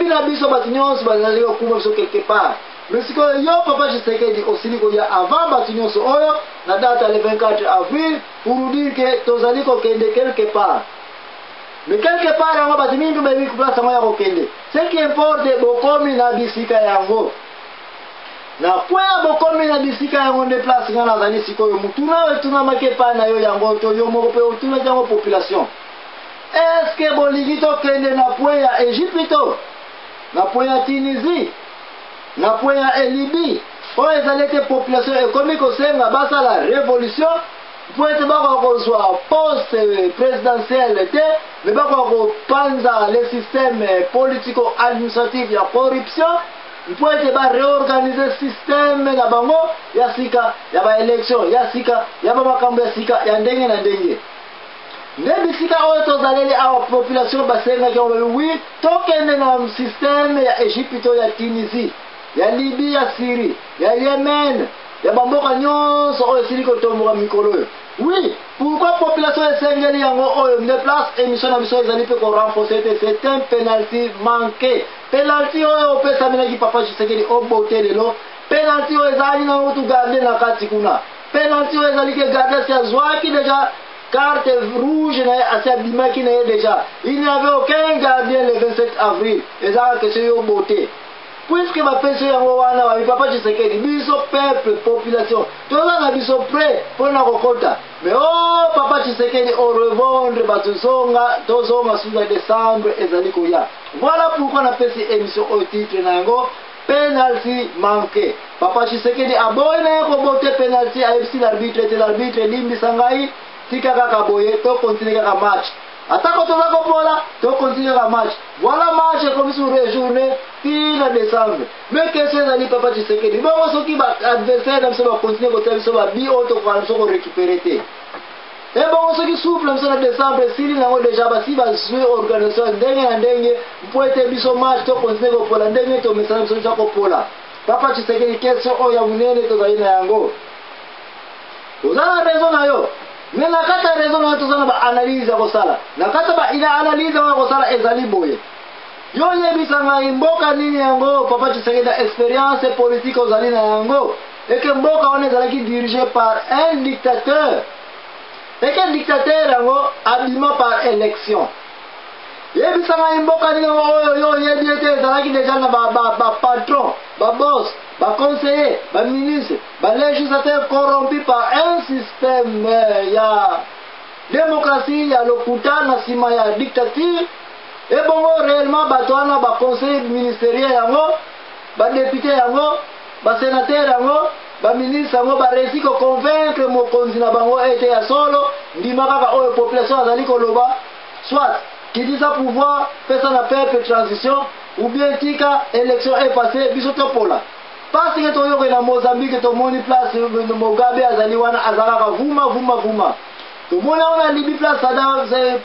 na biso bato nyonso bazali kokuma biso quelque part. Mais sikoyo yo papa Tshisekedi osili koya avant bato nyonso oyo na date ya le 24 avril pour nous dire que tozali kokende quelque part. Mais quelque part yango bato mingi bayebi place yango ya kokende. Ce qui importe bokomi na bisika yango. Na point ya bokomi na bisika yango nde place nga nazali sikoyo. Motuna oyo etunamaki epai na yo yango to yo moko mpe otunaki yango population. Est-ce que bolingi tokende na point ya Egypto, na point ya Tunisie, na point ya Libye oyo ezali ete population ekomi kosenga basala revolution mpo ete bakoka kozwa poste présidentielle te, mais bakoka kopanza le système politico-administratif ya corruption mpo ete bareorganize système na bango ya sika ya baélection ya sika ya bamakambo ya sika ya ndenge na ndenge. Nde bisika oyo tozaleli awa, population basengaki yango, balobi oui, tokende na système ya Egypte, ya Tunisie, ya Libye, ya Syrie, ya Yemen, ya bamboka nyonso oyo esili kotomboka mikolo oyo. Oui, pourquoi population esengeli yango? Oyo nde place émission na biso ezali mpe korenforcer te c'est un penalty manqué, penalty oyo opesamelaki papa Tshisekedi obote lelo, penalty oyo ezalaki nango kutu gardien na kati kuna, penalty oyo ezali ke gardien asi azwaki déjà carte rouge na ye, asi abimaki na ye déjà. Il n'y avait aucun gardien le 27 avril. Ezalaka question yo bote puisque bapesi yango wana. Babi papa Tshisekedi, biso peuple, population, toza na biso prêt mpona kokota, mais o oh, papa Tshisekedi orépondre bato zonga, tozonga suza décembre ezali koya. Voilà pourquoi napesi émission oyo titre na yango "Penalty manqué". Papa Tshisekedi aboyi na ye kobote penalty, ayebisi l'arbitre ete l'arbitre, limbisa ngai, tika kaka boye, tokontinue kaka match, atako toza kopola, tokontinue kaka match. Voilà, match ekomi sur journée tina décembre. Mais question ezali, papa Tshisekedi, bongo soki baadversaire na biso bakontinue kotia biso babi oyo tokoka na biso korécupérer te, ebongo soki souffle na biso na décembre esili nango déjà, basi bazwi organisation ya ndenge na ndenge mpo ete biso match tokontinue kopola ndenge tomesana biso biso kopola? Papa Tshisekedi, question oyo ya monene tozali na yango. Toza na raison na yo, mais na kati ya raison na yo toza na baanalyse ya kosala. Na kati ya baina analyse yango ya kosala ezali boye: yo oyebisa ngai mboka nini yango, papa Tshisekedi, na expérience politique ozali na yango, eke mboka wana ezalaki dirigé par un dictateur, eke dictateur yango abima par élection? Yebisa ngai mboka nini yango oyo yo oyebi ete ezalaki déjà na bapatron, baboss, baconseiller, baministre, balégislateur corrompu par un système ya démocratie ya lokuta na nsima ya dictature? Ebongo réellement bato wana, baconseiller ministériel yango, badéputé yango, basénateur yango, baministre yango, baréussi koconvaincre mokonzi na bango ete ya solo, ndima kaka oyo population azali koloba, soit kitisa pouvoir, pesa na peuple transition, ou bien tika élection epasse, biso topola? Parce que toyoke na Mozambique, tomoni place Mugabe azali wana, azalaka vuma vuma vuma. Tomoni yango na Libye, place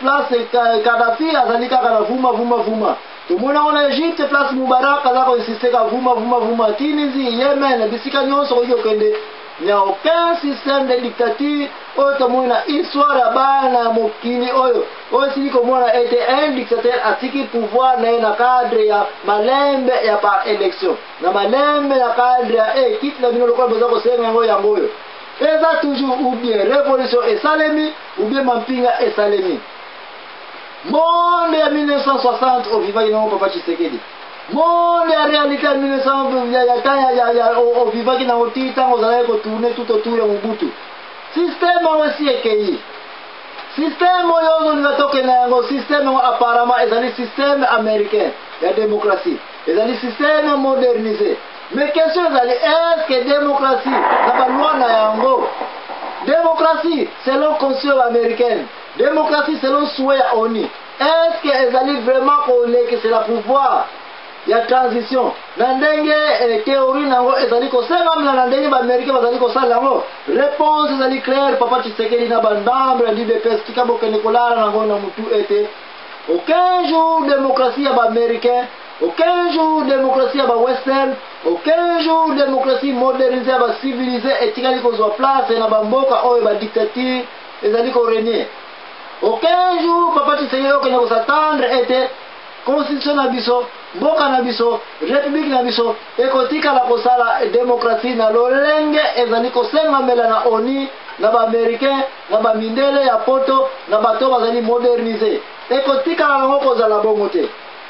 place Kadhafi azali kaka na vuma vuma vuma. Tomoni yango na Egypte, place Mubarak aza koinsiste ka vuma vuma vuma. Tunisie, Yemen, bisika nyonso okoki kokende, n'y a aucun système de dictature oyo tomoni na histoire ya bana ya mokili oyo oyo esili komona ete un dictateur atiki pouvoir na ye na cadre ya malembe ya par élection, na malembe na cadre ya e kiti na bino lokola boza kosenga yango. Yango oyo eza toujours ou bien révolution esalemi ou bien mampinga esalemi. Monde ya 1960 ovivaki nango, papa Tshisekedi, monde ya réalité ya 1900 ya temps ya ovivaki nango ti ntango ozalaki kotourne tout autour ya Mobutu, système yango esi ekei. Système oyo ozolinga tokende yango, système yango apparemment ezali système américain ya démocratie, ezali système modernisé. Mais question ezali: est ce que démocratie na baloi na yango, démocratie selon constitution américaine, démocratie selon souhait ya ONU, est ce que ezali vraiment kolekisela pouvoir ya transition na ndenge théorie na yango ezali kosengamela, na ndenge baaméricain bazali kosala yango? Réponse ezali claire, papa Tshisekedi na bamembre ya l'UDPS, tika bokende kolala nango na mutu ete aucun jour démocratie ya baaméricain, aucun jour démocratie ya bawestern, aucun jour démocratie modernisée ya bacivilisé etikali kozwa place na bamboka oyo badictature ezali korégner. Aucun jour, papa Tshisekedi, okende kos'attendre ete Constitution na biso, mboka na biso, republique na biso ekotikala kosala demokratie na lolenge ezali kosengamela na ONU, na ba Americain, na ba mindele ya poto, na bato bazali moderniser. Ekotikala nango kozala bongo te.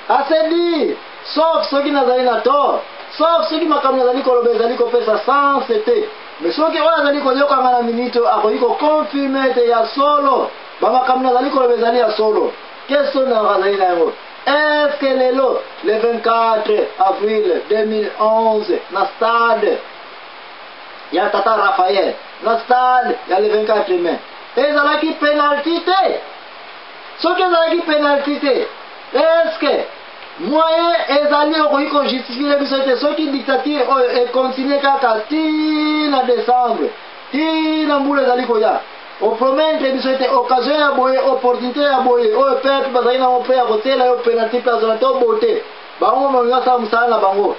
À se dire, sauf soki nazali na tort, sauf soki makambo nazali koloba ezali kopesa sens te. Mais soki oyo azali koyoka nga na minute oyo akoki ko confirmer ete ya solo ba makambo nazali koloba ezali ya solo. Question na azali na yango. Est-ce que lelo le 24 avril 2011 na stade ya Tata Raphaël na stade ya le 24 mai ezalaki penalty te? Soki ezalaki penalty te, est-ce que moyen ezali okoki kojustifie biso ete soki dictature oyo ekontinue kaka ti na décembre, ti na mbula ezali koya, opromettre biso ete occasion ya boye, opportunité ya boye oyo peuple bazali nango mpe ya kotiela yo penalty mpe azona to bote bango balingi basala mosala na bango,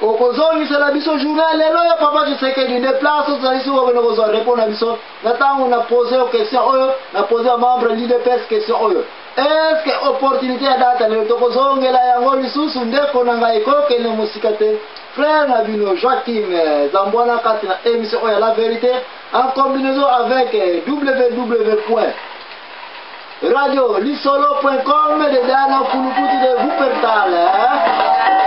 okozongisela biso journée lelo ya papa Tshisekedi nde place tozali soki okende kozwa repos na biso na ntango na pose yo question oyo, na pose ya membre l'UDPS question oyo: est ce que opportunité ya data lelo tokozongela yango lisusu? Ndeko na ngai, kokende mosika te, frère na bino Joaquim Zambwana kati na émission oyo ya La Vérité en combinaison avec www radio lisolo.com de Dana Kulukutu de Wuppertal, hein?